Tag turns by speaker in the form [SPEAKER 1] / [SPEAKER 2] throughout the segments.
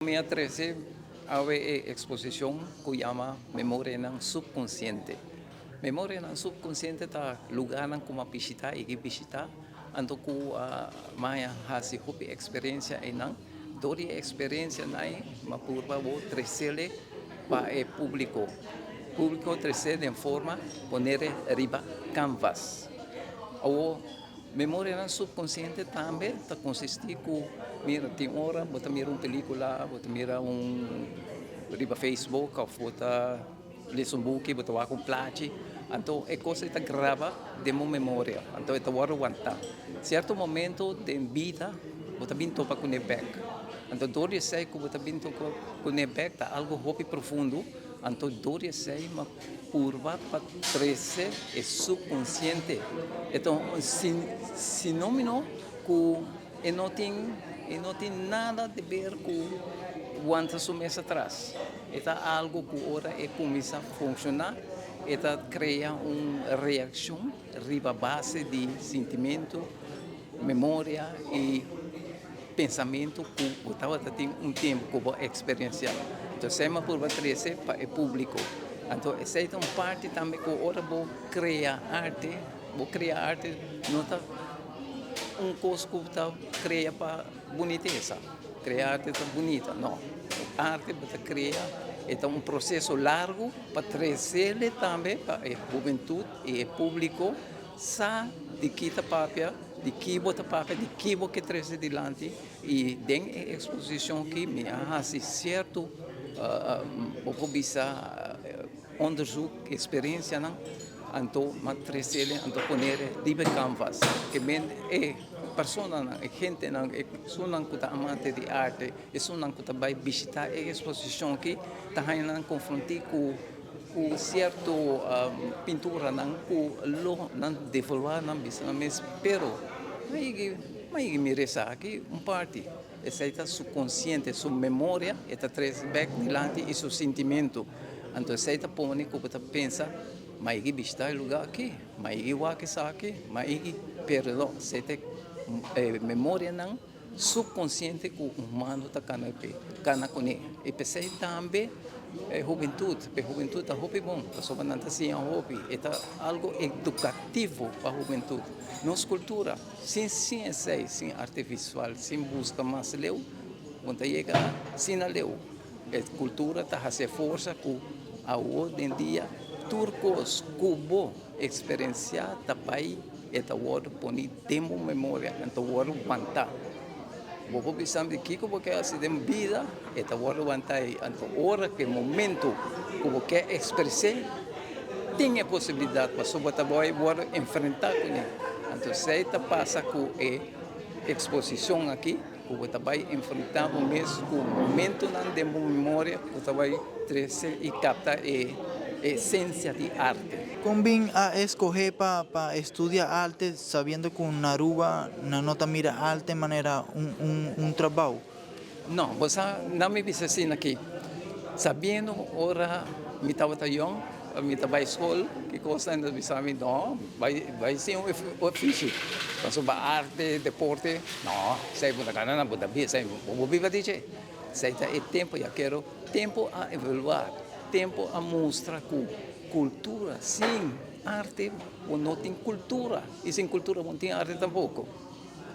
[SPEAKER 1] Mi a trece awe e exposicion cu yama Memorianan Subconsciente. Memorianan Subconsciente ta lugarnan cu mi a bishita y ki bishita, anto cu mi a haci hopi experiencia eynan. Door di e experiencianan ey mi a purba bo trecele pa e publico. Publico trece den forma ponere riba canvas. Awo. Memorianan subkonsiente tambe ta konsistí ku mira tin ora bo ta mira un pelikula, bo ta mira un riba Facebook òf bo ta lesa un buki, bo ta wak un plachi, anto e kos ei ta graba den bo memoria, anto e ta wòrdu wantá. Sierto momento den bida bo ta bin topa kuné bèk, anto dor di esei ku bo ta bin topa kuné bèk ta algu hopi profundo, anto dor di esei Purba pa trece e subconsciente. E ta un sinomino cu e no tin e no tin nada di ber cu wanta su mes atras. E ta algo cu ora e cuminsa funciona e ta crea un reaccion riba base di sintimento, memoria y pensamentu ku bo tabata tin un tempu ku bo a eksperensiá. Anto esei mi a purba trese pa e públiko. Anto esei ta un parti tambe ku ora bo krea arte, bo krea arte no ta un kos ku ta krea pa bunitesa, krea arte ta bunita, no. Arte bo ta krea e ta un proseso largu pa tresele tambe pa e hubentut i e públiko sa di ki ta papia. Di ki bo ta papia, di ki bo ke trese dilanti i den e eksposishon aki mi a hasi sierto bo por bisa onderzoek, eksperensianan, anto mi a tresele anto ponele riba e kanvas. Ke men e personanan, e hentenan, esunnan ku ta amante di arte, esunnan ku ta bai bishita e eksposishon aki ta haña nan konfrontí ku. Ku sierto pinturanan ku lo nan devaluá nan bisa nan mes, pero m'a yegi mira esaki un parti, esei ta su konsiente, su memoria e ta trese bèk dilanti i su sintimentu. Anto esei ta pone ku bo ta pensa, m'a yegi bishitá e lugá aki, m'a yegi wak esaki, m'a yegi, pero no, esei ta e memorianan. Subkonsiente ku un humano ta kana p'e, kana kuné. I p'esei tambe e hubentut, p'e hubentut ta hopi bon, pasobra nan ta siña hopi. E ta algu edukativo pa hubentut. Nos kultura, sin sin esei, sin arte visual, sin buska mas leu, bo ta yega asina leu. E kultura ta hasi e forsa ku awor den dia tur kos ku bo eksperensiá ta bai. E ta wòrdu poni den bo memoria, e ta wòrdu wantá. Bo por bisa mi kiko bo ke hasi den bida, e ta wòrdu wantá ei. Anto ora ku e momento ku bo ke ekspres'é, tin e posibilidat pasobra bo ta bai wòrdu enfrentá kuné. Anto esei ta pasa ku e eksposishon aki, ku bo ta bai enfrentá bo mes ku momentonan den bo memoria ku ta bai trese i kapta e esensia di arte.
[SPEAKER 2] Kon bin a escoge pa pa estudia arte sabiendo cu na Aruba nan no ta mira arte manera un un un trabao?
[SPEAKER 1] No, bo sa, nan mi bisa asina aki, sabiendo ora mi tabata yong, mi ta bai skol, ki kos nan ta bisa mi, no, bai bai sin un ofishi, pasobra arte, deporte, no, esei bo ta gana nan, bo ta biba, esei bo por biba di dje. Esei ta e tempu, ya kero tempu a evaluá, tempu a mustra ku kultura sin arte bo no tin kultura i sin kultura bo no tin arte tampoko.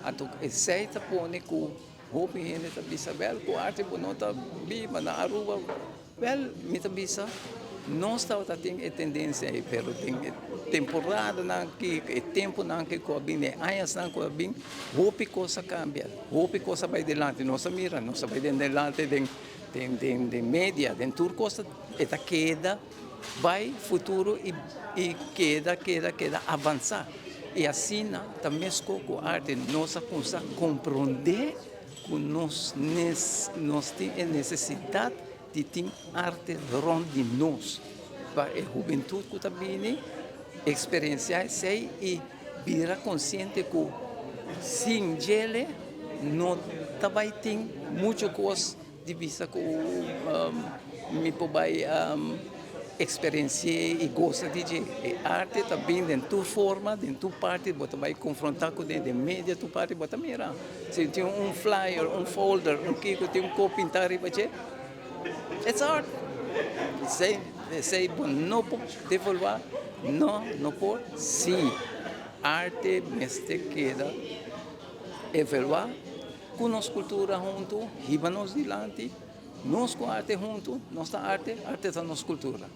[SPEAKER 1] Anto esei ta pone ku hopi hende ta bisa, bèl ku arte bo no ta biba na Aruba. Bèl mi ta bisa nos tabata tin e tendensia ei, pero den e temporadanan aki, e tempunan aki ku a bin, e añasnan ku a bin, hopi kos a kambia, hopi kos a bai dilanti. Nos a mira, nos a bai den delante den den den media, den tur kos e ta keda bai futuro i i keda keda keda avansá. I asina ta meskos ku arte, nos a kuminsá komprondé Ku nos nos tin e nesesidat di tin arte rònt di nos pa e hubentut ku ta bini eksperensiá esei i bira konsiente ku sin djele no ta bai tin muchu kos di bisa ku mi por bai. Eksperensi'é i gosa di dje. E arte ta bin den tur forma, den tur parti bo ta bai konfrontá kuné, den media tur parti bo ta mira. Si tin un flyer, un folder, un kiko tin un kos pintá riba dje, it's art. Esei, esei bo no por devaluá, no, no por. Sí, arte mester keda evaluá ku nos kultura huntu, hiba nos dilanti. Nos ku arte huntu, nos ta arte, arte ta nos kultura.